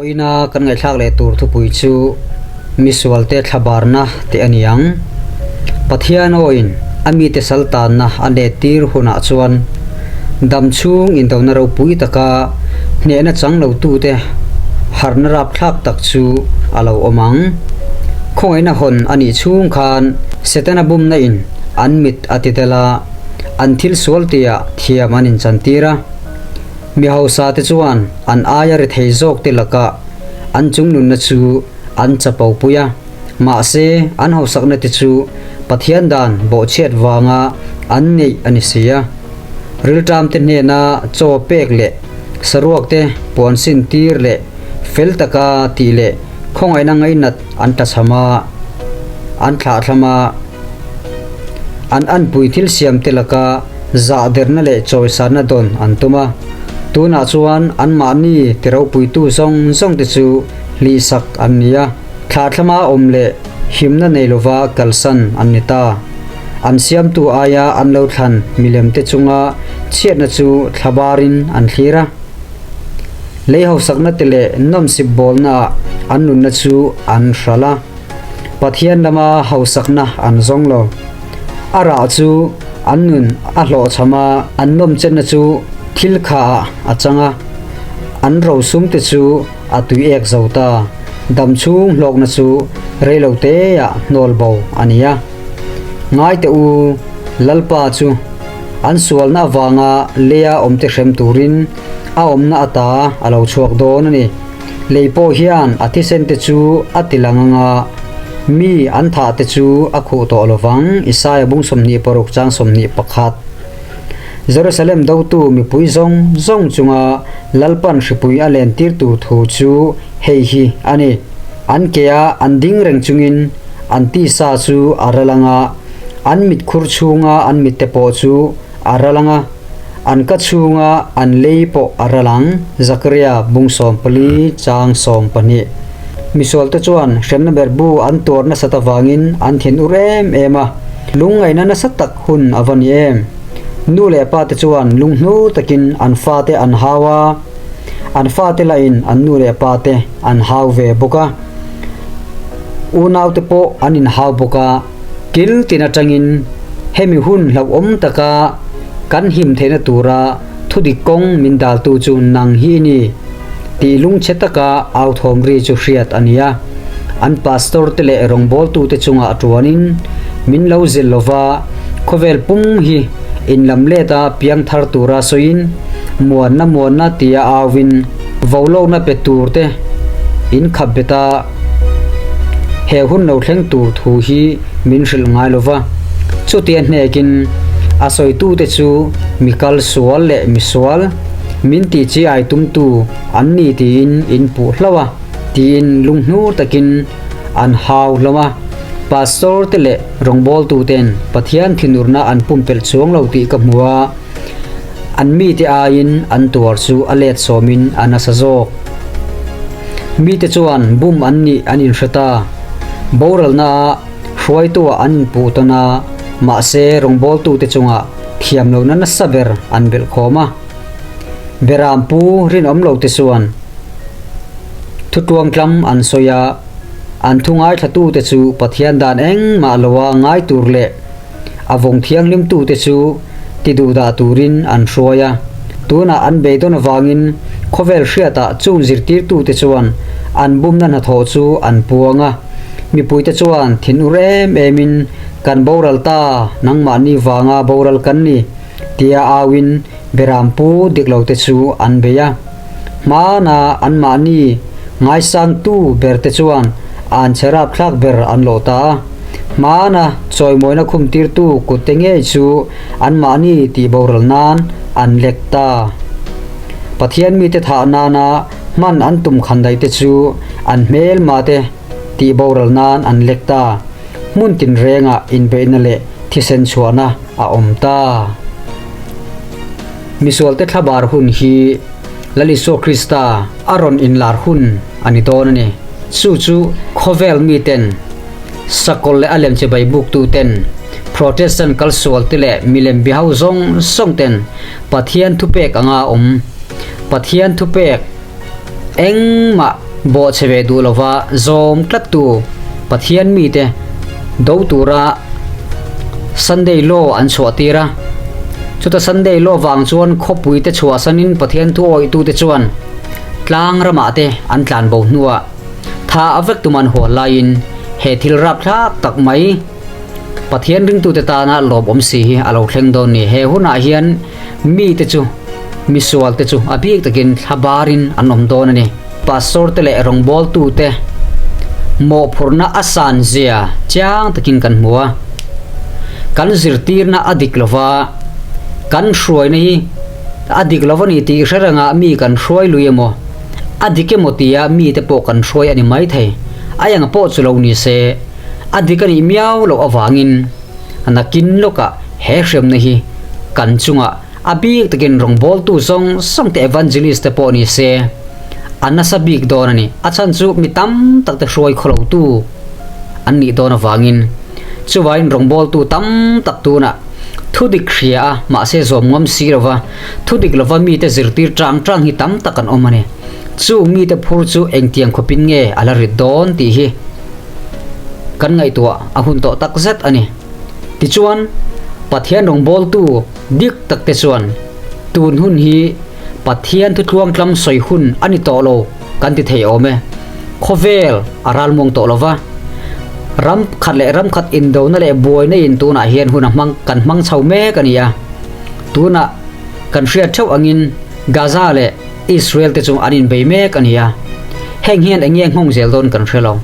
Vawiina kan ngaihthlak leh tur thupui chu Misualte thlabarna tih a ni ang. Pathian awin a mite saltanna a lettir hunah chuan dam chhung indona ropui taka hnehna chang lotute harhna rapthlak tak chu a lo awm ang. Khawngaihna hawn a nih chhung khan Setana bumna in an mit a ti tel a, an thil sual tihah thiam an inchantir a. Mi hausa te chuan an aia rethei zawk te lakah an chungnunna chu an chapo pui a, mahse an hausakna te chu Pathian dan bawhchhiat vanga an neih a ni si a. Rilṭam te hnena chaw pek leh saruak te puan sin tir leh fel taka tih leh khawngaihna ngainat an tlachham a, an thlahthlam a. An anpui thil siam te laka zahderna leh chawisanna dawn an tum a, tunah chuan anmahni ti ropuitu zawng zawng te chu hlihsak an ni a, thlahthlama awm leh himna nei lova kalsan an ni ta. An siamtu aia an lo thlan milem te chunga chhiatna chu thlabarin an thlir a. Lei hausakna te leh nawmsip bawlnaah an nunna chu an hral a. Pathian lama hausakna an zawng lo. A rah chu an nun a hlawhchham a, an nawmchenna chu thil kha ah a chang a, an rosum te chu a tuiek zo ta. Dam chhung hlawkna chu reilo teah hnawl bo a ni a. Ngai teh u, Lalpa chu an sualna avanga leia awmte hrem turin a awmna ata a lo chhuak dawn a ni. Lei pawh hian a thisen te chu a ti lang ang a, mi an thah te chu a khuh tawh lo vang, Isaia bung 26 chang 21. Jerusalem dotu mipui zawng zawng chunga Lalpan hripui a len tir tur thu chu hei hi a ni, An kea an ding reng chungin an tisa chu a ral ang a, an mitkhur chhunga an mitte pawh chu a ral ang a. An ka chhunga an lei pawh a ral ang, Zakaria bung 14 chang 12. Misualte chuan hremna ber bu an tuar nasat avangin an thin ur em em a, lungngaihna nasa tak hun a va ni em? Nu leh pa te chuan lunghnur takin an fate an hau a, an fate lahin an nu leh pa te an hau ve bawk a, unaute pawh an inhau bawk a. Kil tin atangin hemi hun hlauhawm taka kan him theihna tura thudik kawng min daltu chu nang hi i ni tih lungchhe taka au thawm ri chu hriat a ni a. An pastor te leh rawngbawltute chungah tuanin min lo zilh lova khawvel pum hi inlam leta piang thar tura sawiin muanna muanna tia auin volohna pe tur te in khap bet a. He hun lo thleng tur thu hi min hrilh ngai lo va, chutia hnekin a sawitute chu mi kal sual leh mi sual, min tih chi ai tumtu an ni tiin in puh hlauh a, tiin lunghnur takin an hau hlawm a. Pastor te leh rawngbawltuten Pathian thinurna an pumpelh chuang lo tih ka hmu a, an mite aiin an tuar chu a let sawmin a nasa zawk. Mite chuan bum an nih an inhre ta. Boralna ah hruaituah an inpuh tawn a, mahse rawngbawltute chungah thiam lohna nasa ber an belh khawm a. Beram pu rinawm lote chuan thutuangtlam an sawi a, an thu ngaithlatute chu Pathian dan engmah loa ngai tur leh A vawng thianghlimtute chu ti duhdah turin an hruai a. Tunah an beidawn avangin khawvel hriatah chung zirtirtute chuan an bumna hnathawh chu an puang a. Mipuite chuan thin ur em emin, Kan boral ta, nangmahni vanga boral kan ni, tia auin Berampu dik lote chu an bei a. Hmana anmahni ngaisangtu berte chuan an che rapthlak ber an lawh ta a. Hmana chawimawina khumtirtu kutte ngei chu anmahni tih boral nan an lek ta. Pathian mite thah nana hman an tum khandaihte chu an hmelmate tih boral nan an lek ta. Hmun tinrengah inbeihna leh thisen chhuahna a awm ta. Misualte thlabar hun hi Lal Isua Krista a rawn inlar hun a ni dawn a ni. Chu chu khawvel miten, sakawlh leh a lem chibai buktuten, Protestant kalsualte leh milem biho zawng zawngten Pathian thupek anga awm, Pathian thupek engmah. Bawhchhe ve duh lova zawm tlattu Pathian mite do tura Sunday Law an chhuah tir a. Chuta Sunday Law vang chuan khawpuite chhuahsanin Pathian thu awihtute chuan tlang ramah te an tlan bo hnuah tha a vek tum an hual laiin he thil rapthlak tak mai Pathian ringtute tana lawmawm si hi a lo thleng dawn ni. He hunah hian mite chu misualte chu a bik takin thla barin an awm dawn a ni. Pastor te leh rawngbawltute mawhphurhna a san zia chiang takin kan hmu a. Kan zirtirna a dik lova, kan hruaina hi a dik lova ni tih hre rengah mi kan hruai lui emaw, a dik emaw tia mite pawh kan hruai a ni maithei. A eng pawh chu lo ni se, a dik a nih miau loh avangin nakin lawkah he hriamna hi kan chungah a bik takin rawngbawltu zawng zawng te evangelist te pawh ni se a nasa bik dawn a ni. A chhan chu mi tam tak te hruai khawlotu an nih dawn avangin chuvain rawngbawltu tam tak tunah thu dik hria a mahse zawm ngam si lova thu dik lova mite zirtir tang tang hi tam tak an awm a ni. Chung mite phur chu engtiang khawpin nge a la rit dawn tih hi kan ngaihtuah a hun tawh tak zet a ni. Tichuan, Pathian rawngbawltu dik takte chuan tun hun hi Pathian thutluang tlam sawi hun a ni tawh lo kan ti thei awm e. Khawvel a ralmuang tawh lo va, ram khat leh ram khat indona leh buaina in tunah hian hun a hmang kan hmang chho mek a ni a. Tunah kan hriat theuh angin Gaza leh Israel te chu an inbei mek a ni a, heng hian eng nge nghawng zel dawn kan hre lo.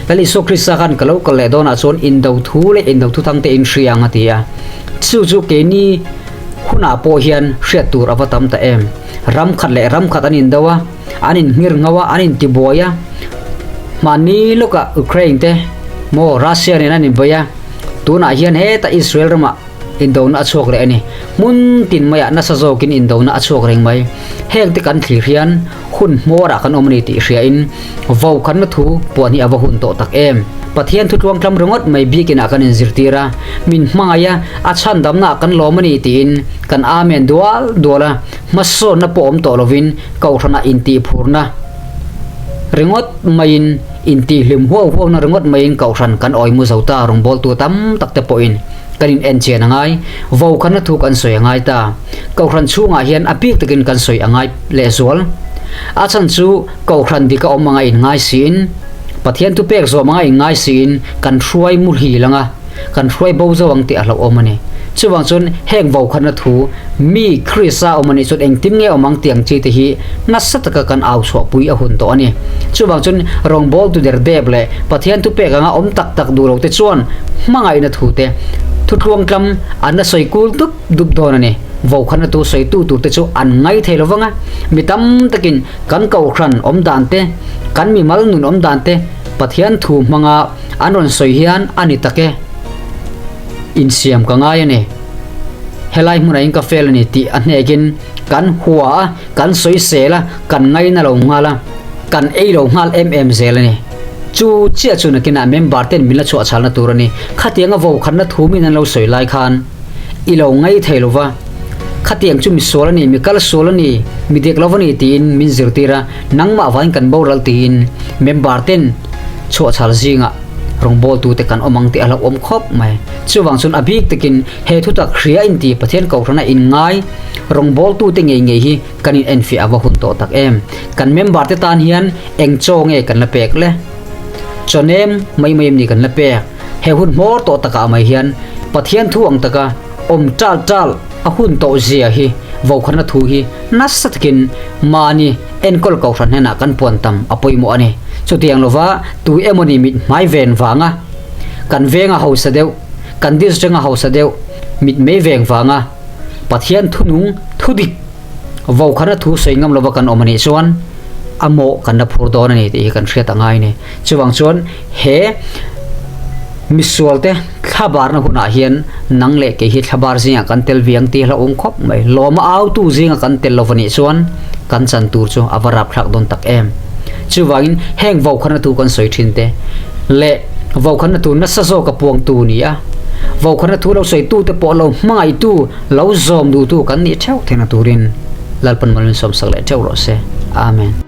Lal Isua Krista khan ka lo kal leh dawnah chuan indo thu leh indo thuthang te in hria ang a ti a, chu chu keini hunah pawh hian hriat tur a va tam ta em. Ram khat leh ram khat an indo a, an inhngir ngho a, an intibuai a, mahni lawkah Ukraine te maw Russia nen an inbei a, tunah hian heta Israel ramah Indona a chhuak leh a ni. Hmun tin maiah nasa zawkin indona a chhuak reng mai. Heng te kan thlir hian hun hmawrah kan awm a ni tih hriain vokhanna thu puan hi a va hun tawh tak em. Pathian thu tluangtlam ringawt mai biakinah kan inzirtir a, min hmangaih a, a chhandamnaah kan lawm a ni tiin kan amen dual dual a, hmasawnna pawh awm tawh lovin kohhranah intihphurna ringawt maiin intihhlim huau huauna ringawt maiin kohhran kan awimu zo ta rawngbawltu tam tak te pawhin Kan in en chian a ngai, vokhanna thu kan sawi a ngai ta. Kohhran chhungah hian a bik takin kan sawi a ngai lehzual. A chhan chu kohhran dik a awm anga in ngai siin, Pathian thupek zawm anga in ngai siin kan hruai muhil anga, kan hruai bo zo ang tih a hlauhawm a ni. Chuvang chuan heng vokhanna thu mi Krista awm a nih chuan engtin nge awm ang tih ang chi te hi nasa taka kan au chhuahpui a hun tawh a ni. Chuvang chuan rawngbawltu der dep leh Pathian thupek anga awm tak tak duh lo te chuan hmangaihna thu te thutluang tlam an la sawi kul dup dup dawn a ni. Vokhanna tu sawitu tur te chu an ngai thei lo vang a, mi tam takin kan kohhran awm dan te, kan mimal nun awm dan te Pathian thu hmanga an rawn sawi hian a ni tak e. Insiam ka ngai a ni. Helai hmunah in ka fel a ni tih a hnekin kan hua a, kan sawisel a, kan ngaina lo nghal a, kan ei lo nghal em em zel a ni. Chu chiah chu nakinah member ten min la chhuah chhalna tur a ni. Khatianga vokhanna thu min an lo sawi lai khan i lo ngai thei lo va, khatiang chu mi sual a ni, mi kal sual a ni, mi dik lo a ni tiin min zirtir a, nangmah vangin kan boral tiin member ten chhuah chhal zingah rawngbawltute kan awm ang tih a hlauhawm khawp mai. Chuvang chuan a bik takin he thutak hria inti Pathian Kohhrana inngai rawngbawltute ngei ngei hi kan in enfiah a va hun tawh tak em. Kan member te tan hian eng chaw nge kan la pek le? Chaw nem mai mai em ni kan la pek? He hun hmawr tawh takah mai hian Pathian thu ang taka awm tal tal a hun tawh zia hi vokhanna thu hi nasa takin mahni enkawl kohhran hnenah kan puan tam a pawimawh a ni. Chutiang lova tu emawni mit hmai ven vanga kan venga hausa deuh, kan district-a hausa deuh mit mei veng vanga Pathian thunung thudik Vokhanna thu sawi ngam lova kan awm a nih chuan a mawh kan la phur dawn a ni tih hi kan hriat a ngai a ni. Chuvang chuan he misualte thlabarna hunah hian nang leh kei hi thlabar zingah kan tel viang tih hlauhawm khawp mai. Lawma autu zinga kan tel lova nih chuan kan chan tur chu a va rapthlak dawn tak em. Chuvangin heng vokhanna thu kan sawi thin te leh vokhanna thu nasa zawka puangtu ni a, vokhanna thu lo sawitute pawh lo hmangaihtu, Lo zawm duhtu kan nih theuh theihna turin Lalpan malin sawmsak leh theuh rawh se. Amen.